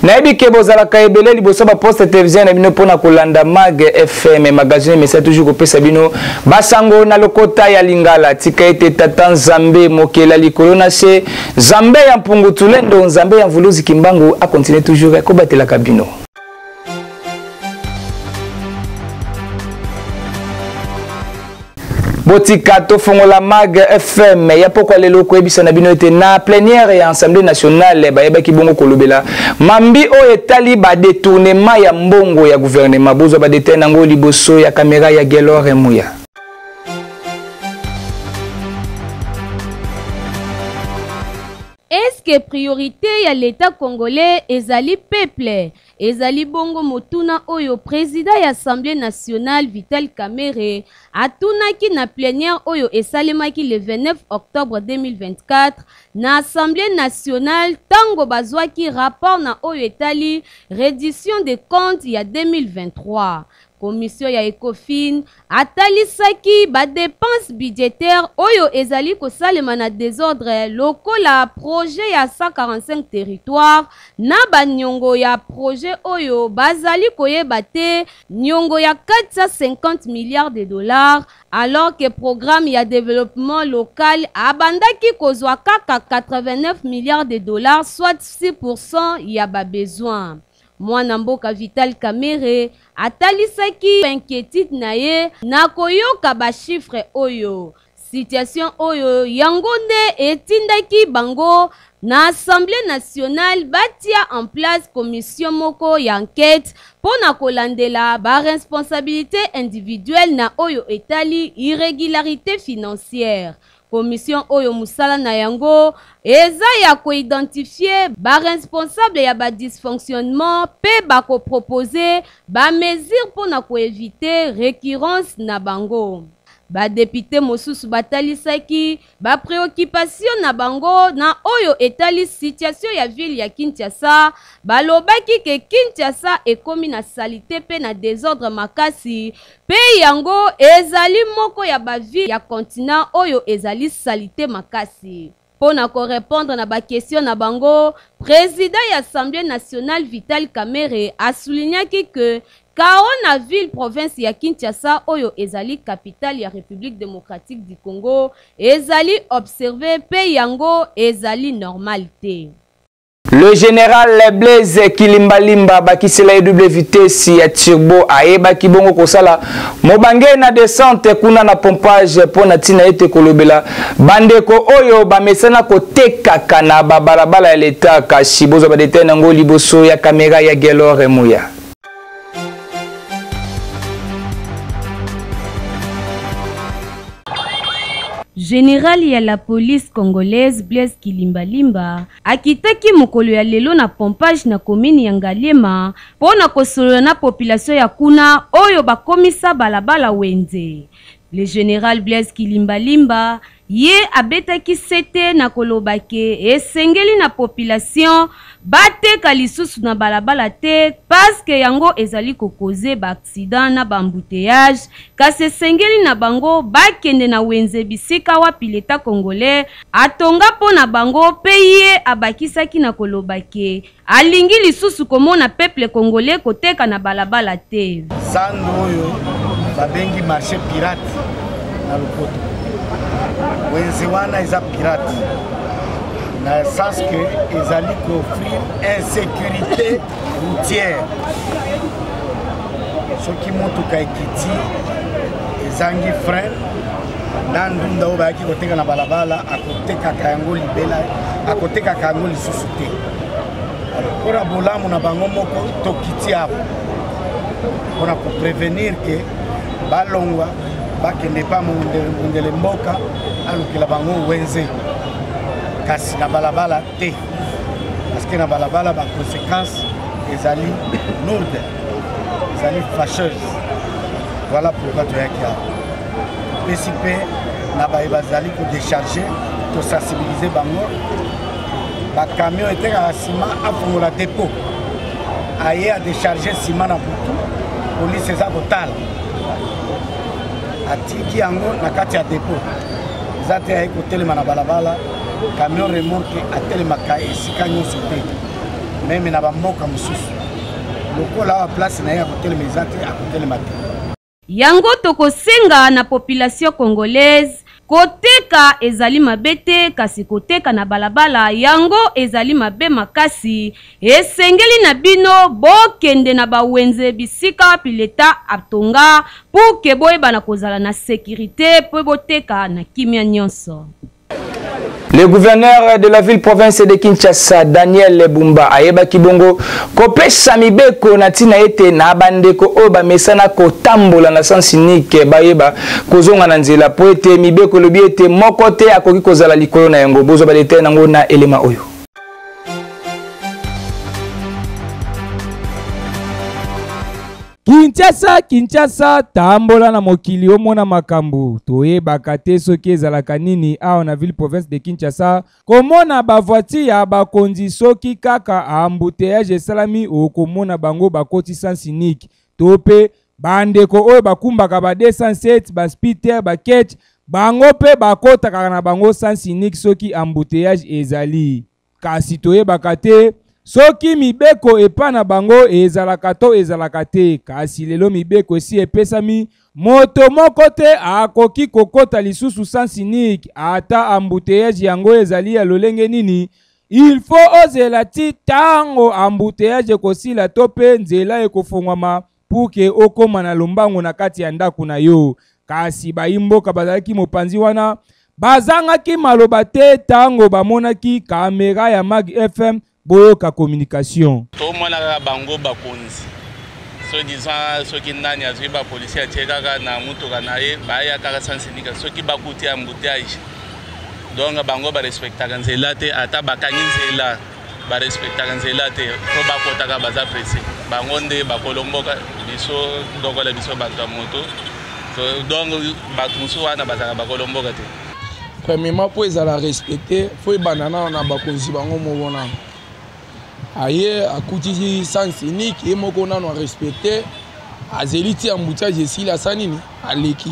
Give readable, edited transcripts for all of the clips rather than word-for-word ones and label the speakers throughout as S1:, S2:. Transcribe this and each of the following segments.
S1: Nayebi ke bozalaka ebele liboso ba poste television na bino pona kolanda Mag FM magazine mesa toujours kopesa bino basango na lokota ya Lingala. Tika ete tata Nzambe mokela likolo na se, Nzambe ya Mpungu Tulendo, Nzambe ya Mvuluzi Kimbangu a continuer toujours kobatelaka bino. Botika tofongola Mag FM ya pokwa lelo koyebisa na bino ete na plénière ya Assemblée nationale bayebaki bongo kolobela mambi oyo etali ba détournement ya mbongo ya gouvernement. Bozwa ba détail nango liboso ya kamera ya Gelore Muya.
S2: Est-ce que priorité ya l'État congolais ezali peuple? Ezali bongo motuna oyo president ya Assemblee nationale Vital Kamerhe atunaki na plenière oyo esalemaki le 29 octobre 2024 na Assemblee nationale tango bazwaki rapport na oyo etali reddition des comptes ya 2023. Commission ya Ecofin atalisaki ba depenses budgetaires oyo ezali kosalema na desordre lokola projet ya 145 territoires na ba niongo ya projet oyo bazali koyeba te niongo ya 450 milliards de dollars alors que programme ya developpement local abandaki kozwa kaka 89 milliards de dollars soit 6% ya ba besoins. Mwana mboka Vital Kamerhe atalisaki inquiétude na ye na koyoka ba chiffres oyo. Situation oyo yango nde etindaki bango na Assemblee nationale batia en place commission moko ya enquete mpo na kolandela ba responsabilites individuelles na oyo etali irregularite financière. Commission oyo musala na yango eza ya ko identifier ba responsables ya ba dysfonctionnements pe ba ko proposer ba mesures mpo na ko eviter recurrence na bango. Ba deputes mosusu batalisaki ba preoccupations na bango na oyo etali situation ya ville ya Kinshasa. Balobaki ke Kinshasa ekomi na salite pe na desordre makasi Mpe yango ezali moko ya ba villes ya continent oyo ezali salite makasi. Mpo na ko repondre na ba questions na bango, president ya Assemblee nationale Vital Kamerhe a soulignaki que chaos na ville-province ya Kinshasa oyo ezali capitale ya Republique democratique du Congo ezali observe mpe yango ezali normal te.
S1: Le général Blaise Kilimbalimba bakisela ye double vitesse ya turbo ayebaki bongo kosala mobange na descente kuna na pompage mpo na ntina ete kolobela bandeko oyo bamesana kotekaka na babalabala ya leta kasi bozwa badetail nango liboso ya kamera ya Gelore Muya.
S2: General ya la police congolaise Blaise Kilimbalimba akitaki mokolo ya lelo na pompage na commune ya Ngaliema mpo na kosolola na population ya kuna oyo bakomisa balabala wenze. Le general Blaise Kilimbalimba ye abetaki sete na koloba ke esengeli na population bateka lisusu na balabala te parce que yango ezali ko causer ba accident na ba embouteillages, kasi esengeli na bango bakende na wenze bisika wapi l'Etat congolais atonga mpo na bango mpe ye abakisaki na koloba ke alingi lisusu komona peuple congolais koteka na balabala te.
S3: Zando oyo babengi marché pirate na lopoto, wenze wana eza pirate na sens que ezali koofrir insécurité routière. Soki motuka ekiti ezangi frein na ndunda oyo bayaki koteka na balabala, akotekaka yango libela, akotekaka yango lisusu te. Mpona bolamu na bango moko tokiti awa mpona koprevenir ke balongwa bakende pa mondele mboka alukela bango wenze, kasi na balabala te, parce que na balabala ba conséquences ezali lourde, ezali fâcheuse. Voilà pourquoi toyaki awa. Topesi mpe na baye bazali kodecharge, tosensibilize bango. Bacamion etekaka nsima, afongola depot aye adecharge nsima na butu, polise eza kotala, atiki yango na kati ya depot, eza te aye kotelema na balabala. Camion remorque atelemaka esika nyonso te. Meme na bamboka mosusu, lokola awa place na ye ya kotelema eza te, akotelema te.
S2: Yango tokosenga na population congolaise, koteka ezali mabe te, kasi koteka na balabala yango ezali mabe makasi. Esengeli na bino bokende na bawenze bisika wapi leta atonga pour que boyebana kozala na securite mpe boteka na kimia nyonso.
S1: Le gouverneur de la ville-province de Kinshasa, Daniel Bumba, ayebaki bongo kopesa mibeko na ntina ete na bandeko oyo bamesana kotambola na sens unique bayeba kozonga na nzela mpo ete mibeko elobi ete moko te akoki kozala likolo na yango. Bozwa ba detail nango na elema oyo. Kinshasa, Kinshasa, tambola na mokili omona makambo. Toyebaka te soki ezalaka nini awa na ville province de Kinshasa. Komona ba voiture ya bakonzi soki kaka embouteillage esalami okomona bango bakoti sens unique. To pe bandeko oyo bakumbaka ba 207, ba Spiter, ba Ketch, bango pe bakotaka na bango sens unique soki embouteillage ezali. Kasi toyebaka te soki mibeko epa na bango ezalaka to ezalaka te. Kasi lelo mibeko esi epesami, moto moko te akoki kokota lisusu sens unique, ata embouteillage yango ezali ya lolenge nini. Il faut ozela ti tango embouteillage ekosila to pe nzela ekofongwama pour que okoma na lombango na kati ya ndako na yo. Kasi bayi mboka bazalaki mopanzi wana bazangaki maloba te tango bamonaki kamera ya Mag FM. Boyoka communication.
S4: Tomona kaka bango bakonzi so disant soki nani azwi ba policier atie kaka na mutuka na ye, baya kaka sans unique soki bakuti embouteillage. Donc bango ba respectaka nzela te, ata bakangi nzela ba respectaka nzela te, po bakotaka baza presse. Bango nde bakolo mboka, biso lokola biso bato ya moto. Donc bato mosusu wana bazalaka bakolo mboka te.
S5: Premièrement, po ezala respecté, faut ebanda nano na bakonzi bango moko nano. Aye akuti sens unique, ye moko nano a respecté, azeli ti embouteillage esili, asali nini? Aleki.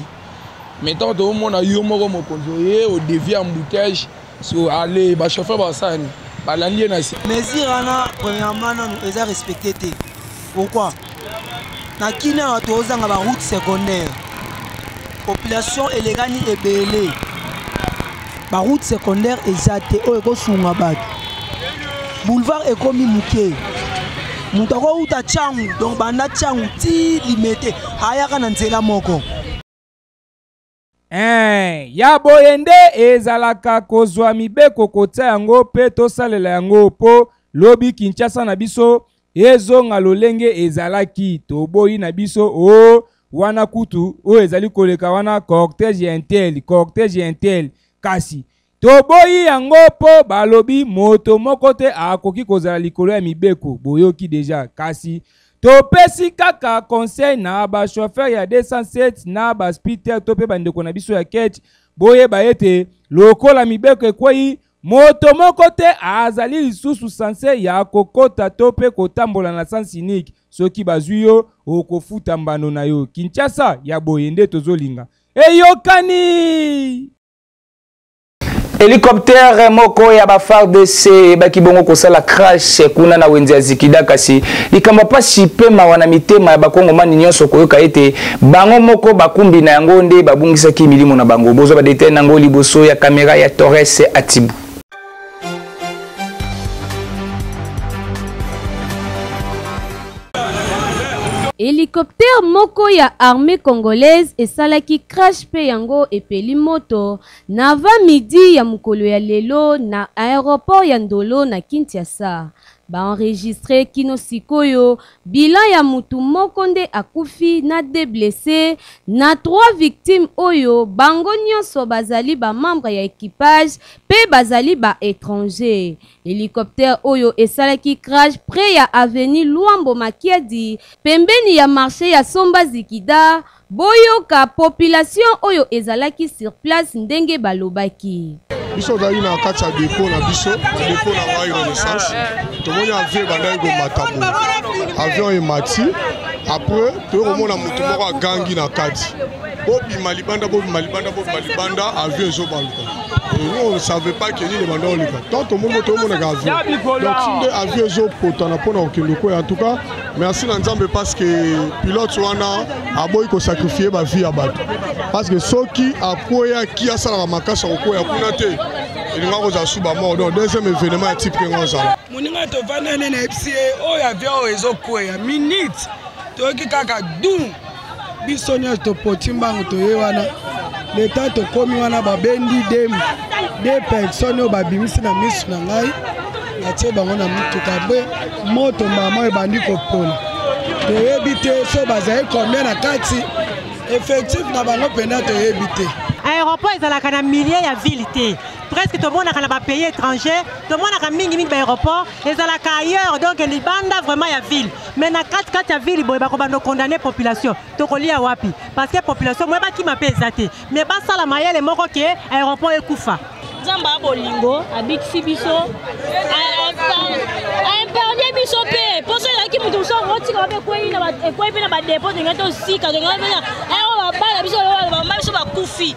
S5: Mais tant toomona yo moko mokonzi oye odevie embouteillage, so ale ba chauffeur basala nini? Balandi ye na si.
S6: Mesure wana premièrement nano eza respecté te. Pourquoi? Na Kina awa tozanga ba route secondaire. Population elekani ebele. Ba route secondaire eza te oyo ekosunga bato. Boulevard ekomi moke. Moto akouta Tshangu, donc banda Tshangu ti Limete, ayaka na nzela moko.
S1: Ya boye nde ezalaka kozwa mibeko kotia yango pe tosalela yango po lobi Kinshasa na biso ezonga lolenge ezalaki. Toboyi na biso o wana kutu oyo ezali koleka wana cortège ya intel, cortège ya intel, kasi toboyi yango po balobi moto moko te akoki kozala likolo ya mibeko. Boyoki deja, kasi topesi kaka conseil na ba chauffeur ya 207 na ba speeder to pe bandeko na biso ya ketch, boyeba ete lokola mibeko ekwei, moto moko te azali lisusu censé ya kokota to pe kotambola na sens unique. Soki bazwi yo, okofuta mbano na yo. Kinshasa ya boye nde tozolinga. Eyokani! Hélicoptère moko ya ba FARDC ebaki bongo kosala crash kuna na wenze ya Zikida, kasi likambo pasi pe mawa na mitema ya bakongomani nyonso koyoka ete bango moko bakumbi na yango nde babungisaki milimo na bango. Bozwa ba detail nango liboso ya kamera ya Torres Atibu.
S2: Hélicoptère moko ya armée congolaise esalaki crash pe yango epeli moto na avant midi ya mokolo ya lelo na aéroport ya Ndolo na Kinshasa. Ba enregistré kino sikoyo bilan ya mutu moko nde akufi na 2 blessés na 3 victimes oyo bango nyonso bazali ba membres ya équipage pe bazali ba étrangers. Hélicoptère oyo esalaki crash près ya avenue Luambo Makiadi pembeni ya marché ya Somba Zikida. Boyoka population oyo ezalaki sur place ndenge balobaki.
S7: Biso tozalaki na kati ya dépôt na biso, dépôt na ngai Renaissance, tomoni avion ebandaki komata boye, avion emati, après toye komona moto moko agangi na kati, bobima libanda, bobima libanda, bobima libanda, avion ezobaluka. Et nous, on ne savait pas que nini ebanda koleka. Tant tomoni tomonaka avion. Donc si nde avion ezopotana mpona kokende koya. En tout cas, merci na Nzambe parce que pilote wana aboyi kosacrifier ba vie ya bato. Parce que soki akweyaki asalaka makasi ya kokweya kuna te, elinga kozala su ba mort. Donc deuxième événement ya type ndenge ozala.
S5: Moninga tovanda nde na yebisi ye oyo avion oyo ezokweya minute toyoki kaka dum, biso nyonso topoti mbangu toye wana. Leta tokomi wana, babendi de personne oyo babimisi na miso na ngai, batie bango na mutuka be moto mama ebandi kopola. Toyebi te so bazali combien na kati, effectif na bango mpenza toyebi te.
S8: Aéroport ezalaka na milieu ya ville te. Presque tomonaka na bapays étranger, tomonaka mingimingi baaéroport ezalaka ailleurs, donc libanda vraiment ya ville. Mais na kati kati ya ville boye, bakobanda condamner population, tokolia wapi? Parce que population moye bakima mpe eza te. Mais basala mayele moko ke aéroport ekufa.
S9: Nzambe ya bolingo abikisi biso, aépargne biso mpe mposo ezalaki moto mosusu akotika mpe ekwei mpe na badépôt, tolingai tosika, tolingai mpe babala biso, bamama biso bakufi.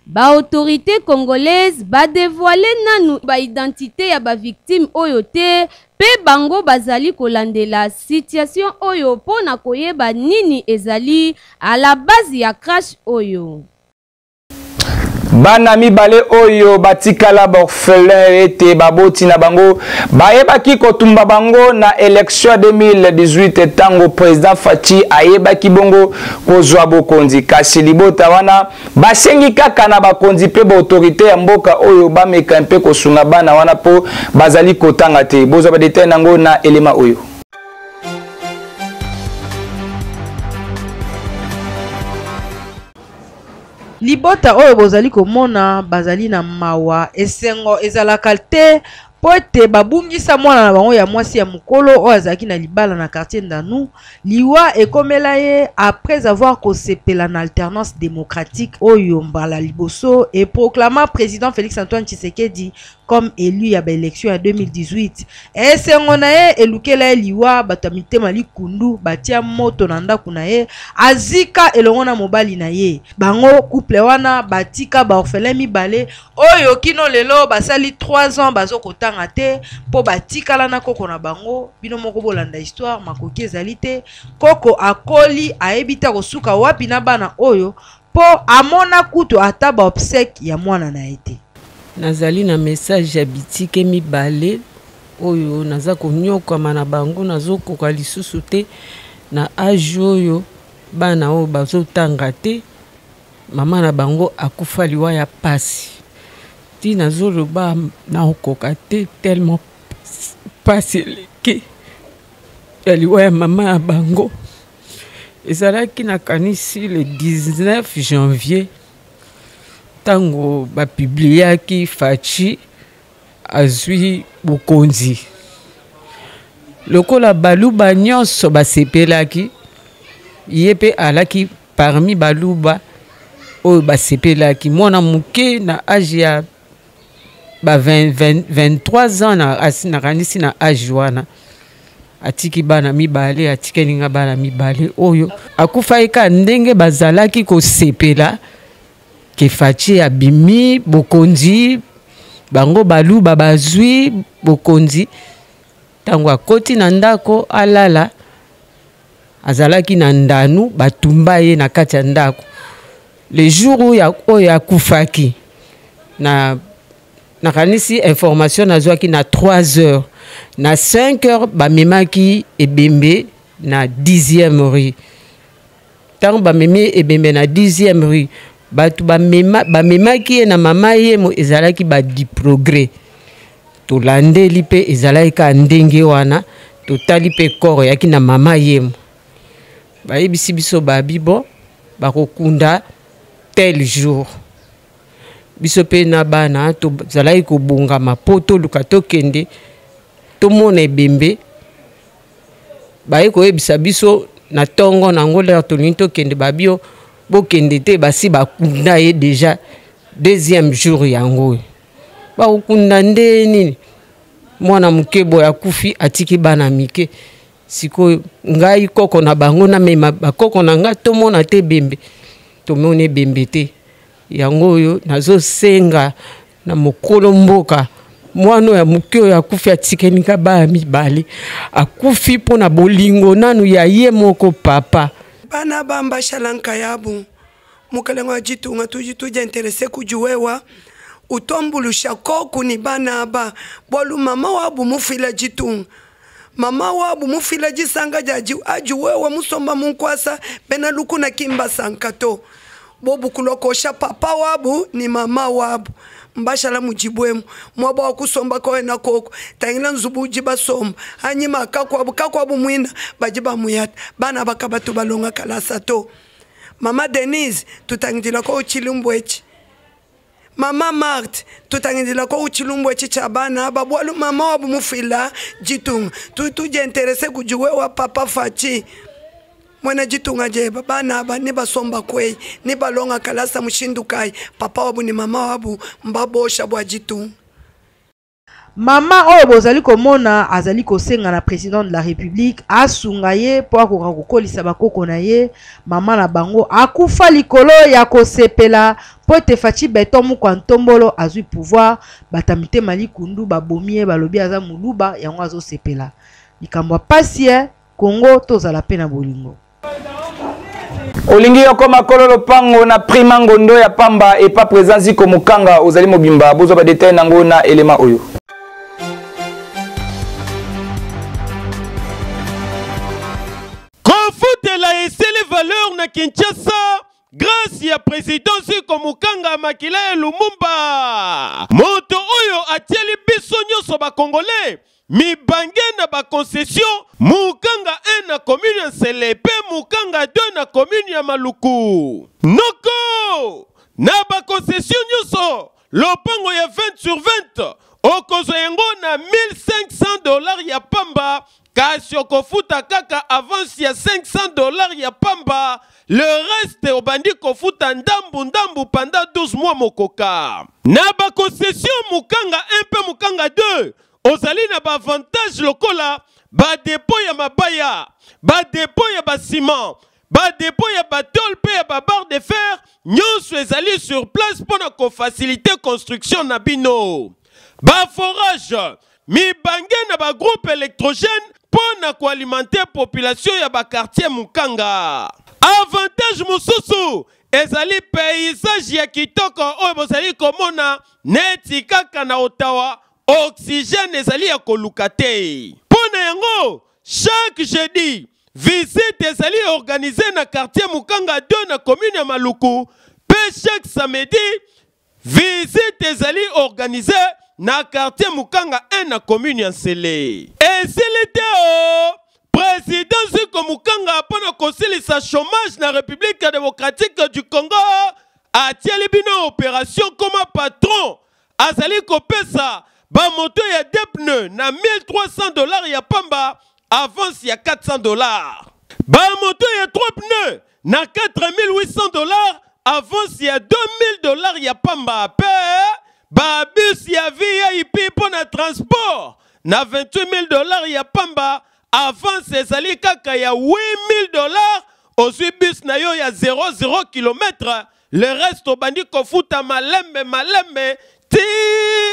S2: Baautorité congolaise badévoile nanu baidentité ya bavictime oyo te, mpe bango bazali kolandela situation oyo mpo na koyeba nini ezali à la base ya crash oyo.
S1: Bana mibale oyo batikala baorphelin ete baboti na bango bayebaki kotumba bango na élection ya 2018, ntango président Fatshi ayebaki bongo kozwa bokonzi, kasi libota wana basengi kaka na bakonzi mpe baautorité ya mboka oyo bameka mpe kosunga bana wana mpo bazali kotanga te. Bozwa badétail nango na elema oyo.
S10: Libota oyo bozali komona bazali na mawa, esengo ezalaka te, mpo ete babungisa mwana na bango ya mwasi ya mokolo oyo azalaki na libala na quartier Ndanu. Liwa ekomela ye après avoir kosepela na alternance démocratique oyo mbala liboso eproclama président Félix Antoine Tshisekedi comme élu ya baélection ya 2018. Esengo na ye elukela ye liwa. Bato ya mitema likundu batia moto na ndako na ye, azika elongo na mobali na ye. Bango couple wana batika baorphelin mibale oyo kino lelo basali 3 ans bazokotanga te, mpo batikala na koko na bango. Bino moko bolanda histoire, makoki ezali te. Koko akoli, ayebi te akosuka wapi na bana oyo, mpo amona kutu ata baobsèques ya mwana na ye te.
S11: Nazali na message ya bitike mibale oyo naza konyokama na bango, nazokoka lisusu te na age oyo. Bana oyo bazotanga te, mama na bango akufa liwa ya pasi. Ti nazoloba, naokoka te, tellement pasi eleki ya liwa ya mama ya bango. Ezalaki, nakanisi, le 19 janvier, ntango bapubliaki Fatshi azwi bokonzi. Lokola baluba nyonso basepelaki, ye mpe alaki parmi baluba oyo basepelaki. Mwana moke na age ya ba 20, 20, 23 ans, nakanisi na age wana, atiki bana mibale, atikeli nga bana mibale oyo. Akufaki kaka ndenge bazalaki kosepela ke Fatshi abimi bokonzi, bango baluba bazwi bokonzi. Ntango akoti na ndako alala, azalaki na ndanu, batumba ye na kati ya ndako. Le jour oyo akufaki, na nakanisi information nazwaki na 3 heures, na 5 heures bamemaki ebembe na 10e rue. Ntango bamemi ebembe na 10e rue, bato bamemaki ye na mama yemo, ezalaki badiprogrès. Tolandeli mpe, ezalaki kaka ndenge wana. Totali mpe corps eyaki na mama yemo, bayebisi biso babi bon, bakokunda tel jour. Biso mpe na bana tozalaki kobongama mpo toluka tokende tomona ebembe. Baye koyebisa biso na ntongo nango, lere tolingi tokende, babio bokende te, basi bakunda ye déjà deuxième jour. Yango oyo bakokunda nde nini? Mwana moke boye akufi, atiki bana mike. Sikoyo ngai koko na bango, namema bakoko na ngai tomona te ebembe, tomoni ebembe te. Yango oyo nazosenga na mokolo mboka, mwana oyo ya moke oyo akufi atikeli nga bana mibale, akufi mpo na bolingo nanu ya ye moko papa.
S12: Bana bamba shalanka yabu mukalenga wa ditunga tudi tudienterese kudi wewa utuambulusha koku ni bana aba bualu mama wabu mufuila ditunga mama wabu mufuila disanga dia adi wewa musomba mu nkuasa bena lukuna ki mbasanka to bobu kulua kosha papa wabu ni mama wabu mbashala mudibuemu muaba wa kusomba kawena koko tangila nzubu udi basomba anyima kakuabu kakuabu muina badi bamuyata bana aba kabatu balonga kalasa to mama Denise tutangidila ko tshilumbu etshi mama Marthe tutangidila ko tshilumbu etshi tshia bana aba bualu mama wabu mufuila ditunga tudienterese kudi wewa papa Fatshi muena ditunga dieba bana aba ne basomba kueyi ne balonga kalasa mushindu kayi papa wabu ne mama wabu mbabosha bua ditunga.
S10: Mama oyo bozali komona azali kosenga na president de la republique asunga ye mpo akoka kokolisa bakoko na ye. Mama na bango akufa likolo ya kosepela mpo ete Fatshi Beton Mukwa Ntombolo azwi pouvoir. Bata mitema likundu babomi ye, balobi aza muluba, yango azosepela. Likambo ya pasi eh, Congo tozala pe na bolingo.
S1: Olingi yoko makolo lopango na prima ngondo ya pamba epa président Ziko Mukanga ozali mobimba bozwa ba détail nango na elema oyo.
S13: Kofutela esili valeur na Kinshasa grâce ya président Ziko Mukanga makila ya Lumumba, moto oyo atieli biso nyonso ba Congolais mibange na ba concession Mukanga 1 na commune ya Nsele pe Mukanga 2 na commune ya Maluku. Noko na ba concession nyonso lopango ya 20 sur 20 okozwa yango na 1500 dollars ya pamba, kasi okofuta kaka avance ya 500 dollars ya pamba, le reste obandi kofuta ndambu ndambu pendant 12 mois mokoka. Na ba concession Mukanga 1 pe Mukanga 2 ozali na ba avantage lokola ba depot ya mabaya, ba depot ya ba ciment, ba depot ya ba tôle pe ya ba barre de fer, nyonso ezali sur place mpo na kofacilite construction na bino. Ba forage mibange na ba groupe électrogène mpo na koalimenter population ya ba quartier Mukanga. Avantage mosusu ezali paysage ya kitoko oyo bozali komona neti kaka na Ottawa, oxygène ezali ya koluka te. Mpo na yango, chaque jeudi, visite ezali organisée na quartier Mukanga 2 na commune ya Maluku, mpe chaque samedi, visite ezali organisée na quartier Mukanga 1 na commune ya Nsele. Esili te o! Président Ziko Mukanga mpo na kosilisa chômage na République démocratique du Congo atieli bino opération koma patron, azali kopesa ba moto ya deux pneus na 1300 dollars ya pamba, avance ya 400 dollars. Ba moto ya 3 pneus na 4800 dollars, avance ya 2000 dollars ya pamba. Pe ba bus ya VIP mpo na transport na 28000 dollars ya pamba, avance ezali kaka ya 8000 dollars. Ozwi bus na yo ya 00 kilomètre, le reste obandi kofuta malembe malembe ti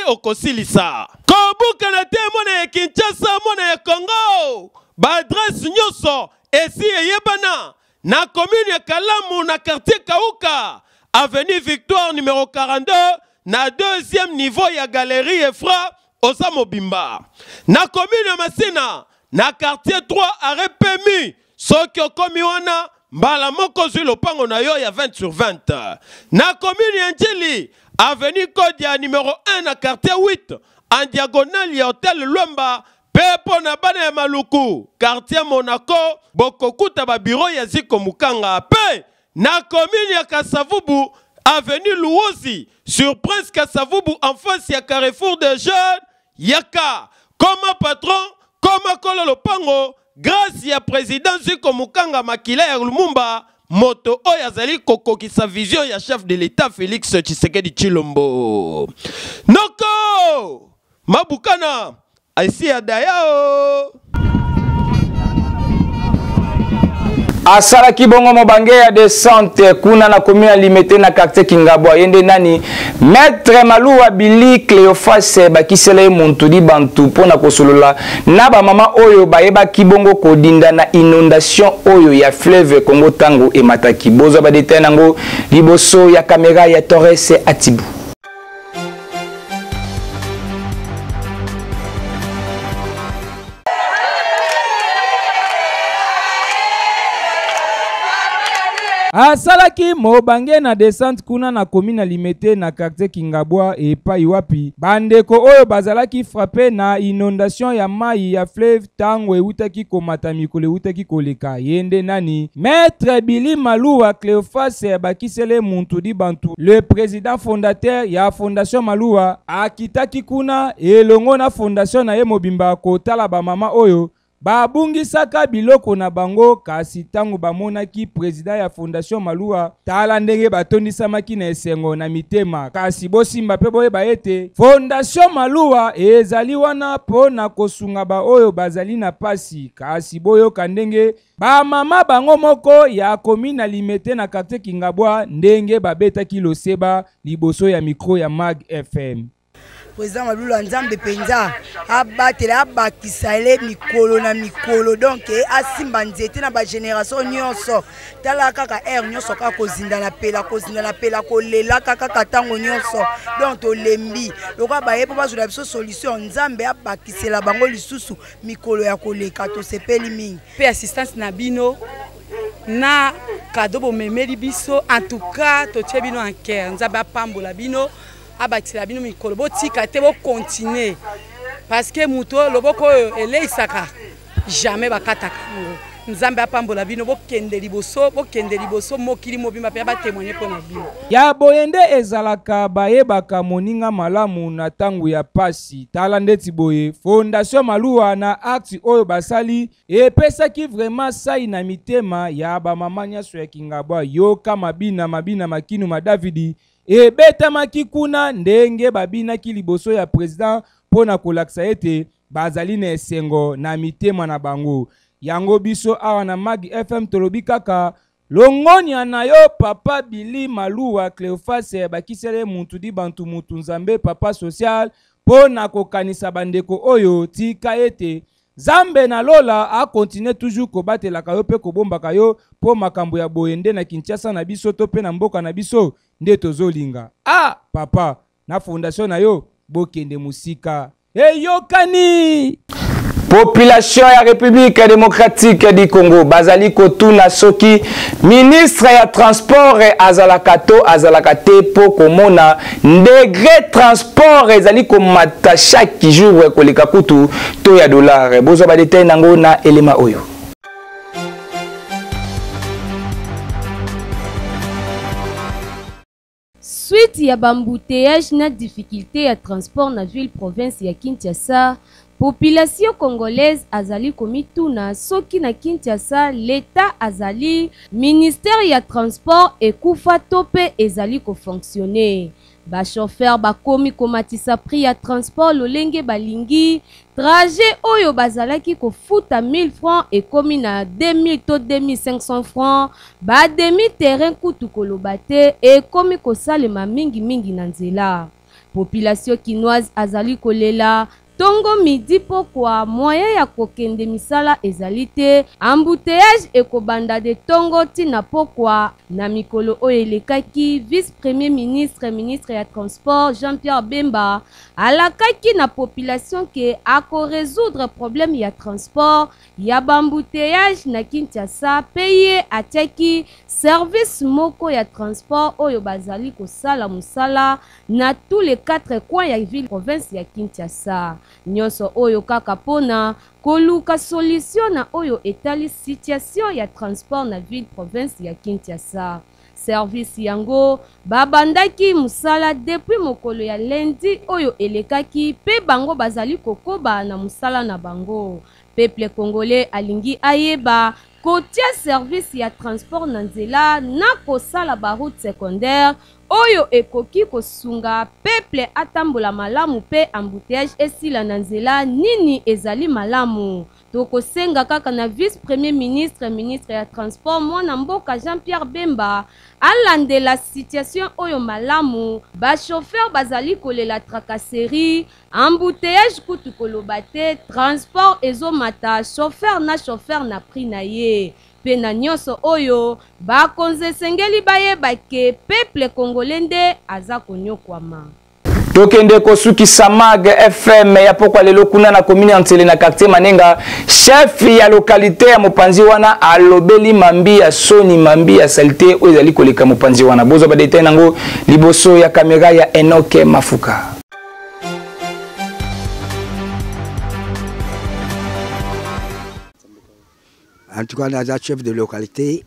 S13: okosilisa. Kobukana te mwana ya Kinshasa, mwana ya Congo, ba adresse nyonso esi eyebana na commune ya Kalamu na quartier Kauka, avenue Victoire numéro 42 na deuxième niveau ya galerie Efra oza mobimba. Na commune ya Masina na quartier 3 arrêt PMU, soki okomi wana mbala moko ozwi lopango na yo ya 20 sur 20. Na commune ya Ndjili, avenue Kodia numéro 1 na quartier 8 en diagonale ya hôtel Luemba, pe mpo na bana ya Maluku, quartier Monaco, bokokuta ba bureau ya Ziko Mukanga. Pe na commune ya Kasavubu, avenue Luozi, sur Prince Kasavubu en face ya Carrefour des Jeunes, yaka koma patron, koma kolo lopango, grâce ya président Ziko Mukanga makila ya Lumumba, moto oyo azali kokokisa vision ya chef de l'État Félix Tshisekedi Tshilombo. Noko Mabukana aisi ya daya o.
S1: Asalaki bongo mobange ya descente kuna na commune ya Limete na quartier Kingabwa. Ye nde nani? Maître Maluwa Billy Cleophas bakisela ye muntu di bantu mpo na kosolola na bamama oyo bayebaki bongo kodinda na inondation oyo ya fleuve Congo ntango emataki. Bozwa ba detail nango liboso ya kamera ya Torres Atibu. Asalaki mobange na descente kuna na commune ya Limete na quartier Kingabwa epai wapi bandeko oyo bazalaki frappe na inondation ya mayi ya fleuve tango ewutaki komata mikolo ewutaki koleka. Ye nde nani? Maitre Billy Maluwa Cleophas Bakisele Muntu di Bantu, le president fondateur ya Fondation Maluwa, akitaki kuna elongo na fondation na ye mobimba kotala ba mama oyo babungisaka biloko na bango, kasi ntango bamonaki president ya Fondation Maluwa, tala ndenge batondisamaki na esengo na mitema. Kasi bosimba mpe boyeba ete Fondation Maluwa ezali wana mpo na kosunga baoyo bazali na pasi. Kasi boyoka ndenge ba mama bango moko ya commune ya Limete na quartier Kingabwa ndenge babetaki loseba liboso ya micro ya Mag FM.
S14: Président Malula Nzambe mpenza abatela abakisa ele mikolo na mikolo, donc asimba nzete na ba génération nyonso. Tala kaka aire nyonso kaka kozinda na pela, kozinda na pela, kolelaka kaka ntango nyonso, donc tolembi. Lokola baye mpo bazwela biso solution, Nzambe abakisela bango lisusu mikolo ya koleka, tosepeli mingi.
S15: Mpe assistance na bino na cadeau bomemeli biso, en tout cas totie bino en cœur. Nzambe apambola bino, abakisela bino mikolo, botika te, bocontinue, parce que moto loboko oyo eleisaka jamais bakataka yango. Nzambe apambola bino, bokende liboso, bokende liboso, mokili mobimba mpe batémoigne mpo na bino.
S1: Ya boye nde ezalaka, bayebaka moninga malamu na tango ya pasi. Tala ndeti boye Fondation Maluwa na acte oyo basali epesaki vraiment sai na mitema ya ba mama nyaso ya Kingabwa. Yoka mabina mabina makinu ma Davidi ebetamaki kuna ndenge babinaki liboso ya president mpo na kolakisa ete bazali na esengo na mitema na bango. Yango biso awa na Mag FM tolobi kaka longonya na yo papa Billy Maluwa Cleophas bakisele muntu di bantu mutu Nzambe papa social mpo na kokanisa bandeko oyo. Tika ete Nzambe na lola a continuer toujours kobatelaka yo mpe kobombaka yo, mpo makambo ya boye nde na Kinshasa na biso to mpe na mboka na biso nde tozolinga. Ah papa na fondation na yo bokende mosika. Eyokani! Population ya République démocratique du Congo bazali kotuna soki ministre ya transport azalaka to azalaka te, po komona ndegre transport ezali komata chaque jour koleka kutu to ya dollar. Bozwa ba detail nango na elema oyo.
S2: Suite ya ba embouteillages na difficulte ya transport na ville province ya Kinshasa, population congolaise azali komituna soki na Kinshasa l'Etat azali, ministère ya transport ekufa to pe ezali ko fonctionner. Ba chauffeurs bakomi komatisa prix ya transport lolenge balingi, trajet oyo bazalaki kofuta 1000 francs ekomi na 2000 to 2500 francs, ba demi terrain kutu koloba te ekomi kosalema mingi mingi na nzela. Population kinoise azali kolela tongo midi pokwa, moyen ya kokende misala ezali te, embouteillage ekobanda de tongo ti na pokwa. Na mikolo oyo elekaki, vice-premier ministre, ministre ya transport Jean-Pierre Bemba alakaki na population ke ako resoudre problème ya transport ya ba embouteillage na Kinshasa pe ye atiaki service moko ya transport oyo bazali kosala mosala na tous les 4 coins ya ville province ya Kinshasa. Nionso oyo kaka pona koluka solution na oyo etali situation ya transport na ville province ya Kinshasa. Service yango babandaki mosala depuis mokolo ya lundi oyo elekaki pe bango bazali kokoba na mosala na bango. Peuple congolais alingi ayeba kotia service ya transport na nzela na kosala ba routes secondaires. oyo ekoki kosunga peuple atambola malamu mpe embouteillage esila na nzela nini ezali malamu. Tokosenga kaka na vice premier ministre, ministre ya transport mwana mboka Jean-Pierre Bemba alandela situation oyo malamu. Ba chauffeurs bazali kolela tracasserie, embouteillage kutu koloba te, transport ezomata chauffeur na chauffeur na prix na ye. Mpe na nionso oyo, bakonzi esengeli bayeba ke peuple congolais nde aza konyokwama.
S1: Tokende kosukisa Mag FM ya pokwa lelo kuna na commune ya Nsele na quartier Manenga. Chef ya localité ya mopanzi wana alobeli mambi ya soni, mambi ya salite oyo ezali koleka mopanzi wana. Bozwa ba detail nango liboso ya kamera ya Enoch Mafuka.
S16: En tout cas naza chef de localité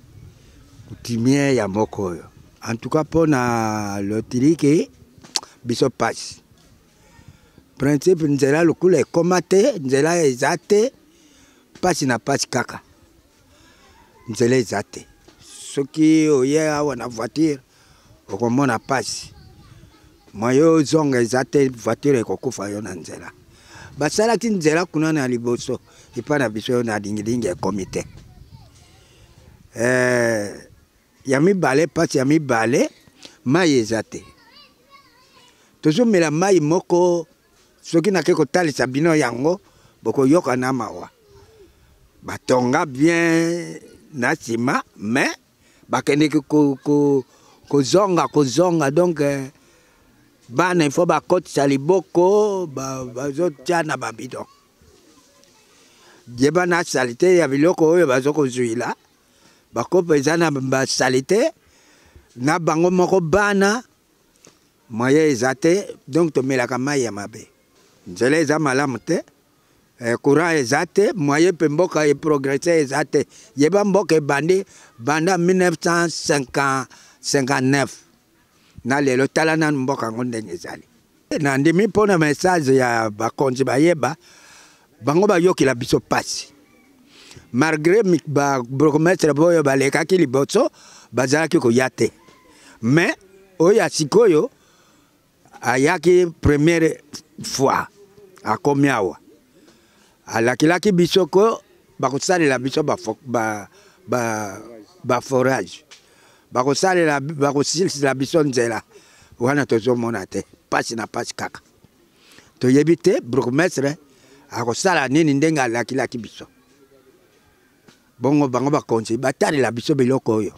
S16: coutumier ya moko oyo. En tout cas mpo na lotiliki biso pasi. Principe nzela lokola ekoma te, nzela eza te, pasi na pasi kaka. Nzela eza te. Soki oye awa na voiture okomona pasi. Moyen ozonga eza te, voiture ekokufa yo na nzela. Basalaki nzela kuna na liboso epai na biso na lingilingi ekomi te. Eh, ya mibale, pasi ya mibale, mai eza te. Tozomela mai moko, soki nake kotalisa bino yango bokoyoka na mawa. Batonga bien na nsima, mais bakendeki kozonga kozonga donc eh, bana il faut bakotisa liboko bazotia na babidon yeba na salite ya biloko oyo bazo kozuila bakopo eza na basalite na bango moko bana moyen eza te donc tomelaka mai ya mabe nzela eza malamu te eh, courant eza te moyen mpe mboka eprogresse eza te yeba mboka ebandi banda 1959 na lelo tala nanu mboka yango ndenge ezali nandimi mpo na message ya bakonzi bayeba bango bayokela biso mpasi malgré babourgmestre boyo balekaki liboso bazalaki koya te mais oyo ya sikoyo ayaki première fois akomi awa alakilaki biso ko bakosalela biso baforage ba, ba, ba bakosalela bakosilisela biso nzela wana tozomona te mpasi na mpasi kaka toyebi te bourgmestre akosala nini ndenge alakilaki biso bongo bango bakonzi batalela biso biloko oyo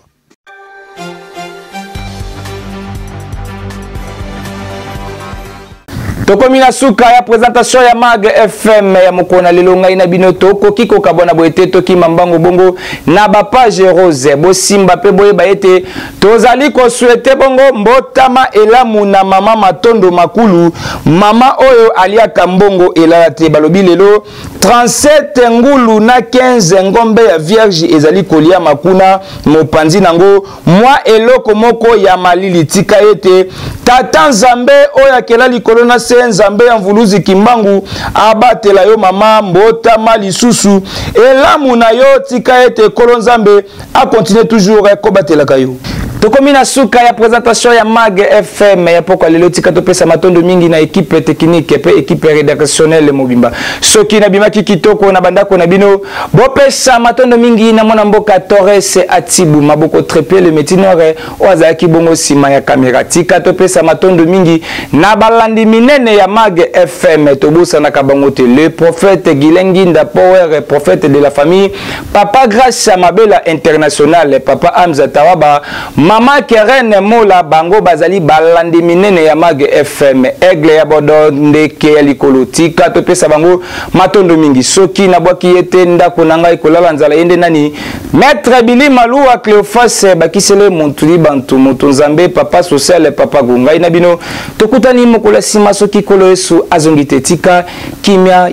S1: Tokomi na suka ya presentation ya Mag FM ya mokolo na lelo. Ngai na bino tokoki kokabwana boye te, tokima mbango bongo na ba page rose. Bosimba pe boyeba ete tozali kosouhaite bongo mbotama elamu na mama Matondo Makulu, mama oyo aliaka mbongo elala te. Balobi lelo 37 ngulu na 15 ngombe ya vierge ezali koliama kuna mopanzi nango mwa eloko moko ya malili. Tika ete tata Nzambe oyo akela likolo na se, Nzambe ya mvuluzi Kimbangu, abatela yo mama, mbotama lisusu elamu na yo. Tika ete Nkolo Nzambe akontinue toujours kobatelaka yo. Tokomi na suka ya présentation ya Mag FM ya pokwa lelo. Tika topesa matondo mingi na équipe technique pe équipe rédactionnelle mobimba. Soki nabimaki kitoko na bandako na bino, bopesa matondo mingi na mwana mboka Torres Atibu Maboko Trepied le métier noir oyo azalaki bongo nsima ya kamera. Tika topesa matondo mingi na balandi minene ya Mag FM, tobosanaka bango te, le prophète Guylain Nginda Power, prophète de la famille, Papa Grace Mabela International, Papa Hamza Tawaba, Mama Keren Mola, bango bazali balandi minene ya Mag FM, Aigle ya Bodo ndeke ya likolo. Tika topesa bango matondo mingi. Soki nabwaki ye te ndako na ngai kolala nzala, ye nde nani? Maître Billy Malua Cleophas Bakisele Montuli Bantu Moto Nzambe Papa Social Papa Go. Ngai na bino tokutani mokolo ya nsima soki Nkolo Yesu azongi te. Tika kimia.